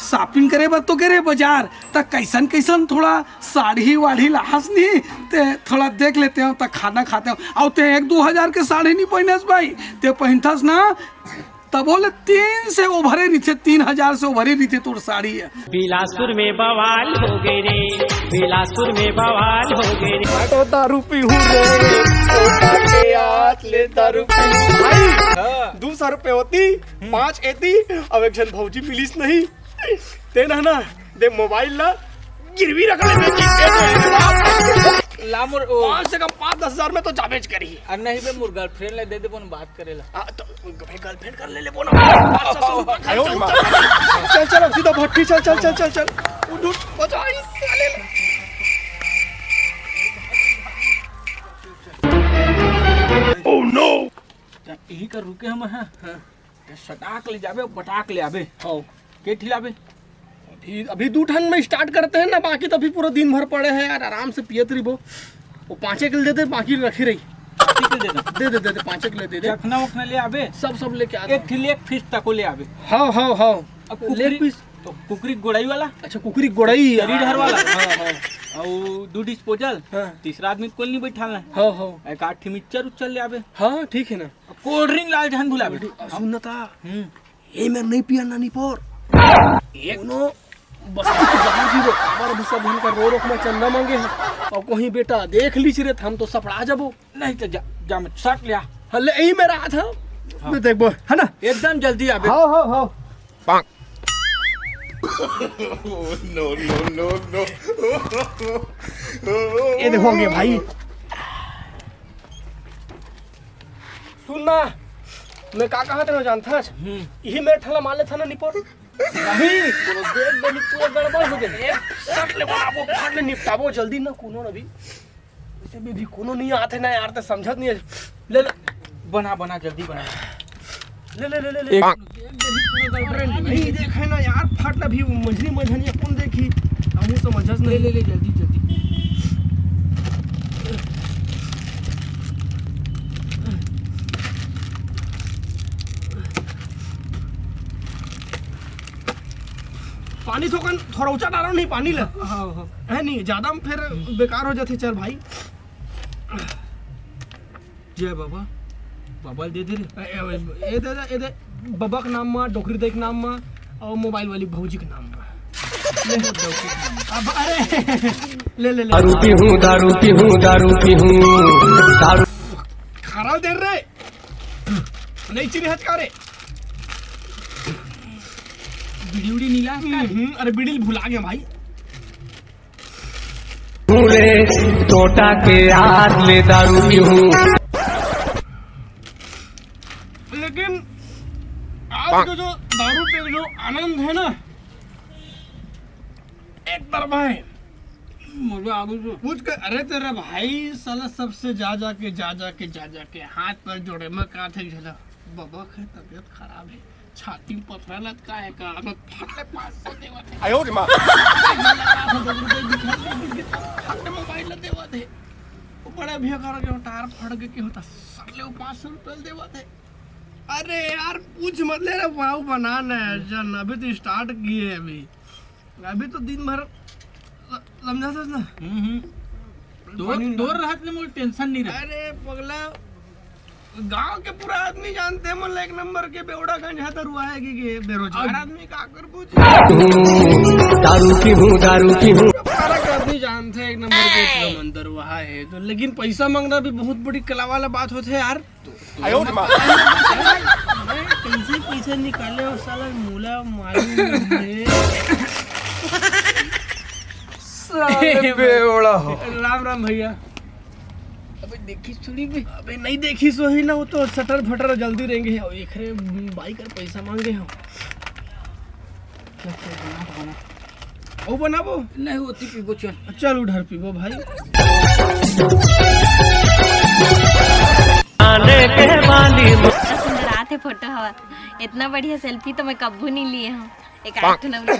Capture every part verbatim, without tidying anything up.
Shopping करे बर तो गे रे बाजार, त कैसन कैसन थोड़ा साड़ी वाड़ी लाहस नहीं, ते थोड़ा देख लेते हो, त खाना खाते हो। अउ ते एक दो हजार के साड़ी नहीं पहिनस भाई, ते पहिनथस ना, तब बोले तीन से ओभरे रहिथे, तीन हजार से ओभरे रहिथे तोर साड़ी है। बिलासपुर में बवाल हो गए रे, बिलासपुर में बवाल हो गए रे। मैं तो दारू पीहूँ रे, ओटा के हाथ ले दारू पीहूँ। भाई, हाँ। दो सौ रुपए होती, पाँच एती, अब एक जन भौजी मिलिस नहीं। ते ना, ना, दे मोबाइल ला, गिरवी रख ले बेटी। ला मोर ओ। पाँच से कम पाँच दस हजार में तो जाबेच करी। अरे नहीं बे, मोर गर्लफ्रेंड ला दे दे, बोन बात करे ला। आ, तो भाई गर्लफ्रेंड कर ले, ले बोना। पाँच सौ रुपया खर्चा होता। चल, चल, अब सीधा भट्टी, चल, चल, चल, चल, चल। उठ, उठ, बचा इस साले ला। Oh no! यही कर रुके हम, हाँ। हाँ। ते सटाक ले जाबे, पटाक ले आबे। हाँ। के ठिलाबे? अभी, अभी दू ठन में स्टार्ट करते हैं ना, बाकी तो अभी पूरा दिन भर पड़े हैं यार, आराम से पियत रहिबो। वो पाँचे के ले दे दे, बाकी रखे रही। पाँचे के ले दे दे। दे दे, दे दे, पाँचे के ले दे दे। चखना वखना ले आबे। सब, सब लेके आ एक ठिल एक फीस तको ले आबे। हाँ, हाँ, हाँ। अब लेग कुकरी, पीस। तो कुकरी गोड़ाई वाला। अच्छा, कुकरी गोड़ाई। तरी ढर वाला। हाँ, हाँ। और दू डिस्पोजल। हाँ। तीसरा आदमी कोई नहीं बैठालना। हाँ, हाँ। एक आठ ठे मिक्सचर उच्चर ले आबे। हाँ, ठीक है ना। कोल्ड ड्रिंक लाल जहन भुलाबे। सुन ना ता। हम्म। ये मैं नहीं पिया ना निपोर। ये कोनो बस्ती के बाहर भी वो काबर भी सब हमका रो रोक में चंदा मांगे हैं। और कोई बेटा देख लीच रे, हम तो सपड़ा जाबो। नहीं तो जा, जा मैं शर्ट ले आ। हाँ, ले, यही मेरा हाथ है। हाँ। मैं देखबो, है ना? एकदम जल्दी आबे। हाँ, हाँ, हाँ। No, no, no, no। ये देखो, हो गया भाई। सुन ना, मैं का कहा था ना, जानता है? हम्म। यही मेरे ठला मार लेता ना निपोर। नहीं, पूरा देख देनी, पूरा गड़बड़ हो गया। एक शर्ट ले बनाबो, फाड़ ले निपटाबो जल्दी ना, कोनो ना भी। वैसे भी, भी कोनो नहीं आते ना यार, तो समझत नहीं है। ले, ले। बना, बना, जल्दी बना। ले, ले, ले, ले, ले। एक अरे नहीं देखे ना यार, फाट ना भी मझली मझनिया कौन देखी? हमू समझस ले, नहीं। ले, ले, जल्दी, जल्दी। पानी थोकन थोड़ा ऊंचा डालो नहीं, पानी ला। हाँ, हाँ। है नहीं, ज्यादा में फिर बेकार हो जाते। चल भाई। जय बाबा, बाबा ल दे दे रे। ए, ए, ए दे दे, ए दे, बाबा के नाम मा, डोकरी दाई के नाम मा, और मोबाइल वाली भौजी के नाम मा। ले, अब, अरे, ले, ले, ले। दारू पीहूँ, दारू पीहूँ, दारू पीहूँ, दारू। खारा दे रे। नहीं चिरे हचका रे। बीड़ी उड़ी नीला। हम्म, अरे बीड़ी भुला गया भाई। ले, टोटा के हाथ ले दारू पीहूँ। लेकिन आज का जो दारू पे जो आनंद है ना, एक तरफा है। मजा आ गई। पूछ के, अरे तेरा भाई साला सबसे जा जा के, जा जा के, जा जा के हाथ पैर जोड़े। मैं कहा था कि साला बाबा के तबीयत खराब है, छाती में पथरा लटका है का? अबे फट ले पाँच सौ देवा थे। आयो रे माँ। फट ले मोबाइल ला देवा थे। वो बड़ा भैया कह रहा कि टायर फट गए कि होता, सर ले वो पाँच सौ रुपये देवा थे। अरे यार पूछ मत ले रे, वाव बना ना है जन, अभी तो स्टार्ट किए हैं अभी। अभी तो दिन भर ल-, समझा था ना? हम्म, हम्म। दूर, पानी दूर रहत ले मोर टेंशन नहीं रहे। अरे पगला, गांव के पूरा आदमी जानते हैं, मतलब एक नंबर के बेवड़ा गंजा दरुआ है कि, कि बेरोजगार अब आदमी का कर पूछ। दारू पीहूँ, दारू पीहूँ। फर्क आदमी जानते हैं एक नंबर के इतना मंदर वहा है तो, लेकिन पैसा मांगना भी बहुत बड़ी कला वाला बात होते है यार। आयो रे माँ। मैं कैसे पैसे निकाले हो साला, मुला मालूम नहीं है। साले बेवड़ा हो। राम राम भैया। अबे देखी सुनी बे। अबे नहीं देखी सो ही ना, वो तो सटर फटर जल्दी रहेंगे। और एक रे बाइक कर पैसा मांगे हो। चल, चल, बना, बना। वो बनाबो? नहीं, वो ती पीबो, चल। चल, उधर पीबो, भाई। आने के बाली में। इतना सुंदर आते फोटो हवा, इतना बढ़िया सेल्फी तो मैं कब्बू नहीं लिए हूँ। एक आठ ठो नंबर।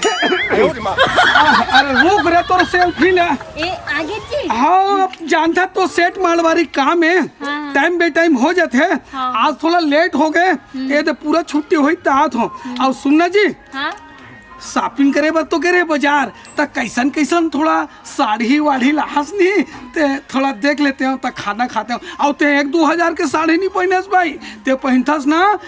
अरे रुक रे, तोर सेल्फी ना। ए, आगे जी। हाँ, अब जानता तो सेठ मारवाड़ी काम है, हाँ, हाँ। टाइम बे टाइम हो जाते हैं। हाँ। आज थोड़ा लेट हो गए, हम्म। ये तो पूरा छुट्टी हुई तात हो। हम्म। और सुनना जी, हाँ। shopping करे बर तो गे रहे बाजार, त कैसन कैसन थोड़ा साड़ी वाड़ी लाहस नहीं, ते थोड़ा देख लेते हो, त खाना खाते हो। अउ ते एक दो हजार के साड़ी नहीं पहिनस भाई, ते पहिनथस ना,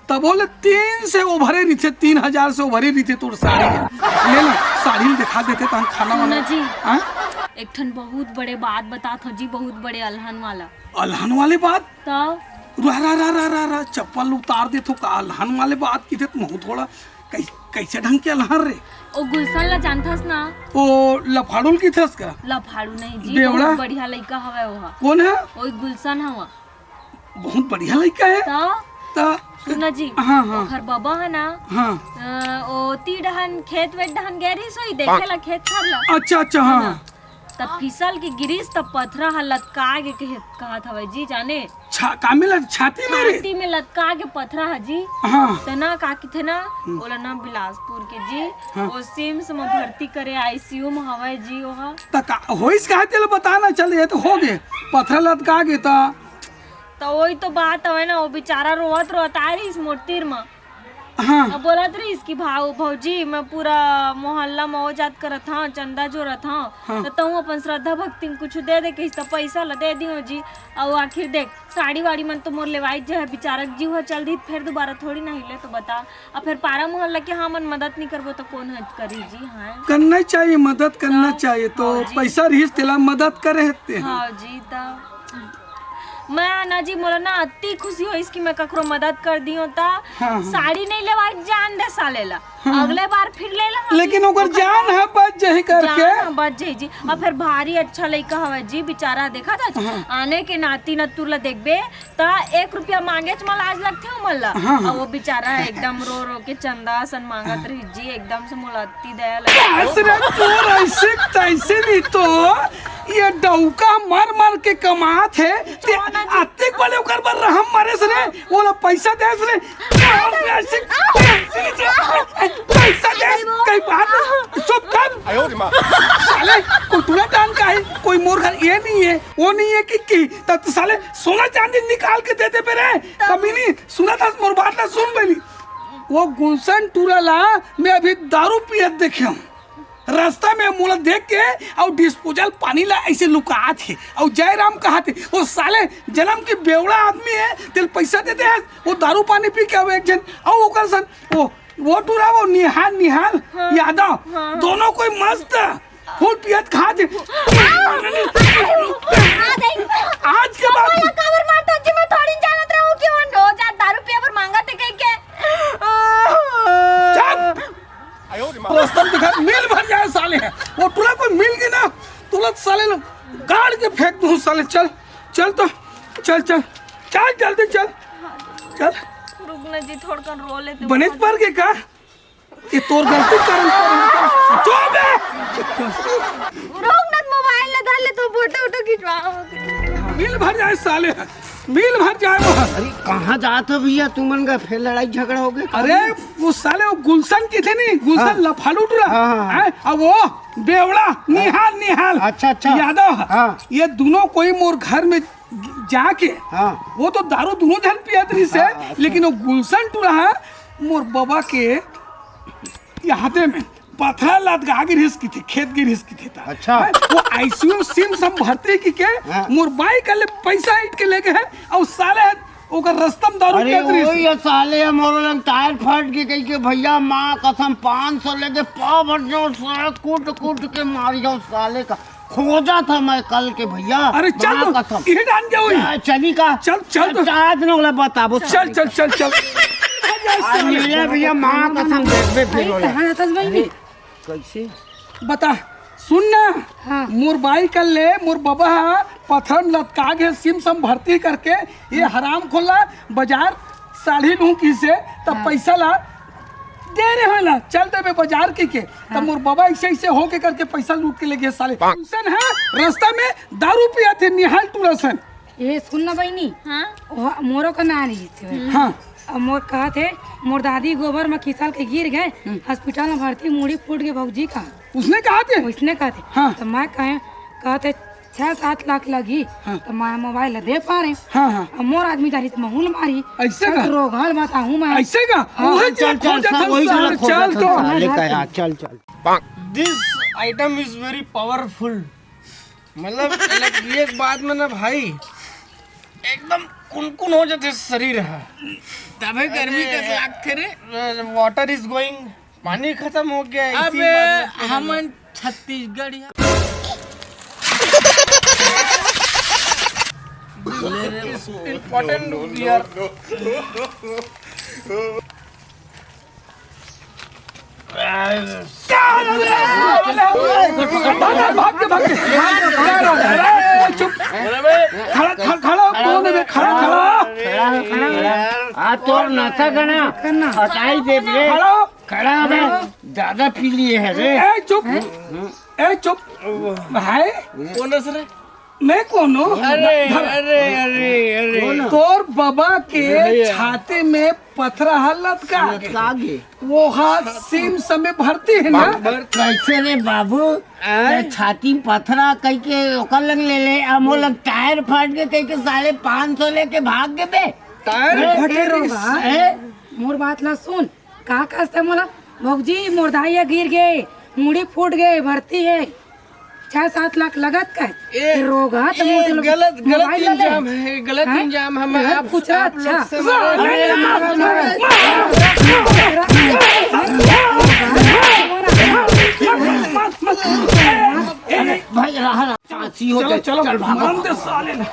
त बोले तीन से ओभरे रहिथे, तीन हजार से ओभरे रहिथे तोर साड़ी। ले ना, साड़ी ल दिखा देते, त हम खाना वाना। सुना जी, हाँ? एक ठन बहुत बड़े बात बतात हो जी, बहुत बड़े अलहन वाला। अलहन वाले बात? त रा, रा, रा, रा, रा, रा, चप्पल उतार देथो का? अलहन वाले बात किथे तुम थोड़ा, कै-, कैसे ढंग के अलहन रे? ओ गुलशन ला जानथस ना? ओ लफाड़ू ल किथस का? लफाड़ू नहीं जी, बेवड़ा? बहुत बढ़िया लइका हवय ओहा। कोन है? ओई गुलशन हवा। बहुत बढ़िया लइका है। त त सुना जी, हाँ, हाँ। ओखर बबा है ना, हाँ। अ, ओ ती डहन खेत वेत डहन गए रहिस होई, देखे ला खेत खार ला। अच्छा, अच्छा, हाँ। है ना? त फिसल के गिरिस, त पथरा ह लतका के कहे, कहत हवय जी, जाने। छा-, का में लत-, छाती में रे? छाती में लतका के पथरा ह जी। हाँ। त ना, का किथे ना, हम्म। ओला ना बिलासपुर के जी, हाँ। ओ सिम्स म भर्ती करे, आईसीयू म हवय जी ओहा। त का होइस, का तेला बता ना, चल, ये तो हो गे, पथरा लतका गे त। त ओही तो बात हवय ना, ओ बेचारा रोवत रोवत आय रहिस मोर तीर म। हाँ। अब बोलत रहिस कि भाऊ, भौजी, मैं पूरा मोहल्ला म ओ जात करत हंव, चंदा जोरत हंव, हाँ। त तहूँ अपन श्रद्धा भक्ति म कुछ दे दे कहिस, त पइसा ल दे दियो जी। अउ आखिर देख, साड़ी वाड़ी मन तो मोर लेवाई जे है, बेचारा के जीव ह चल दिही, फेर दोबारा थोड़ी ना हिले, तो बता। अब फेर पारा मोहल्ला के हमन मदद नहीं करबो, तो कोन ह करी जी? हाँ, करना चाहिए, मदद करना चाहिए, तो हाँ जी। पइसा रहिस, तेला मदद करे हते। हाँ जी, त मैं ना जी, मोला ना अति खुशी होइस कि मैं ककरो मदद कर दियो, त हाँ, हाँ। साड़ी नहीं लेवाई जान दे साले ला। हाँ। अगले बार फिर ले ला। लेकिन ओकर जान ह बच जाही करके। जान ह बच जाही जी। अब फेर भारी अच्छा लइका हवय जी, बेचारा देखा था। हाँ। आने के नाती नतुर ला देखबे, त एक रुपया मांगेच म लाज लगथे ओमन ला। हाँ, हाँ। अब वो बेचारा ह एकदम रो रो के चंदा असन मांगत रहिस जी, एकदम से मोला अति दया लगे। बस रे, तोर ऐसे तैसे नहीं तो ये डौका मर मर के कमात हे, ते अतेक बड़े ओकर बर रहम मारेस रे, ओला पैसा देस रे, पैसा देस, कहीं बात नहीं, चुप कर। साले, कोई टूरा टान का है, कोई मोर घर ये नहीं है, वो नहीं है कि, कि, तब तो साले सोना चांदी निकाल के दे दे बे रे, कमीनी, सुना था मोर बात ना सुन बेली। वो गुलशन टूरा ला मैं अभी दारू पियत देखे हूँ। रास्ता में मोला देख के अउ डिस्पोजल पानी ला ऐसे लुकात हे अउ जय राम कहत हे। वो साले जन्म के बेवड़ा आदमी है, तेल पैसा देते हैं, वो दारू पानी पी के आवे एक जन, अउ ओकर सन वो, वो टूरा वो निहाल, निहाल हाँ। यादव, हाँ। दोनों कोई मस्त फूल पियत खात हे। आज के बाद काबर मारता जी, मैं थोड़ी जानत रहूं कि वो रोज आज दारू पिए बर मांगत हे कह के। चुप। रस्तम दिखा, मिल भर जाए साले। वो टूरा कोई मिल गई ना, तुरंत साले ला गाड़ के फेंक दूं साले। चल, चल तो, चल, चल, चल जल्दी चल, चल। रुक ना जी, थोड़कन रो लेते। बनेच पर के का? ये तोर गलती के कारण। जो बे! रुक ना, मोबाइल ला धर ले, तो फोटो वोटो खिंचवाओ। मिल भर जाए साले, मिल भर जाए वो। अरे कहाँ जात हो भैया तुमन का, फिर लड़ाई झगड़ा हो गया? अरे वो साले वो गुलशन किथे नहीं, गुलशन हाँ। लफालू टूरा। हाँ, हाँ, हाँ। हैं? अब वो बेवड़ा निहाल, निहाल। अच्छा, अच्छा। यादव। हाँ। ये दोनों कोई मोर घर में जाके हाँ। वो तो दारू दोनों जन पियत रहिस हे, हाँ, अच्छा। लेकिन वो गुलशन टूरा है मोर बबा के हाथे में पथरा लतका गिरिस किथे, खेत गिरिस किथे ता। अच्छा। हैं? वो आईसीयू सिम्स म भर्ती कहिके हाँ। मोर बाइक ले पैसा ईट के ले गे हे अउ साले ओकर रस्तम दारू अरे पियत रहिस। ओही ये साले ह मोर लंग टायर फट के कहिके भैया माँ कसम पाँच सौ लेके पाव भर जो साले कूट कूट के मारी जाओ साले का। खोजा था मैं कल के भैया। अरे चल माँ तो, कसम। इहे डान गया वही। चली का? चल, चल तो। आज न ओला बताबो चल, साले चल, का। चल, चल। आज मिले भैया माँ कसम देखबे फिर ओला। कहाँ रहता है भाई? अरे, कैसे? बता, सुन ना। हाँ। मोर बाइक ले, मोर बबा हा पथरा म लतका गे, सिम्स म भर्ती करके, ये हराम खोला बाजार साड़ी लूं किसे, तब हाँ। पैसा ला दे रहे हो ना, चल देबे बाजार कहिके। तब हाँ। मोर बबा ऐसे ऐसे होके करके पैसा लूट के ले गे साले। गुलशन है, रास्ता में दारू पिया थे, निहाल टूरा सन। ए सुन ना बहिनी। हाँ? ओह, मोरो का ना रही थे। हाँ। अब मोर कहत हे, मोर दादी गोबर में खिसल के गिर गए, हम्म। हॉस्पिटल में भर्ती, मूड़ी फूट गए भौजी का। उसने कहा थे? उसने कहा थे। हाँ। तो मैं कहे, कहत हे, छह सात लाख लगही। हाँ। तो मैं मोबाइल ला दे पारे। हाँ, हाँ। अब मोर आदमी जाही तो महूँ ल मारही। ऐसे का? रोगहा ल बताहूँ मैं। ऐसे का? हाँ, वही चल, चल, चल, वही चल, खोजा चल तो। साले का यार, चल, चल। This item is very powerful। मतलब, मतलब, एक बात में ना भाई, एकदम कुनकुन हो जाते शरीर है। तबे गर्मी कस लागथे रे। Water is going, पानी खत्म हो गया है, इसी अबे बात में हमन छत्तीसगढ़िया। Important beer। भाग के, भाग के। अरे, चुप। खड़ा, खड़ा, खड़ा, कौन है बे? खड़ा, खड़ा। आ तोर नशा गना हटाई दे रे। खड़ा। खड़ा बे, ज्यादा पी लिए है रे। ए, चुप। ए, चुप। भाई, कौन है रे? मैं कौन हूँ? अरे, अरे, अरे, अरे। तोर बाबा के छाती में पथरा ह लटका गे। लागे। वो हाथ सीम समय भरती है ना। कैसे रे बाबू? ते छाती में पथरा कह के ओकर लग ले ले, आ मोर लग टायर फट के कह के साले पाँच सौ लेके भाग गे बे। टायर ए, फटे ए, रे। रोगहा, मोर बात ला सुन। का कहते मोला? भौजी, मोर दाई ह गिर गे, मुड़ी फूट गे, भर्ती हे। छह सात लाख लगत का? ए, रोगहा तो ये मोर गलत, गलत मोबाइल ला ले। इंजाम है, गलत हैं? इंजाम है। गलत आप, पूछ रहा, आप लोग अच्छा। से मारे। भाई रहा, रहा, फांसी हो चलो, जाए। चलो, चल भागो। मार दे साले ने।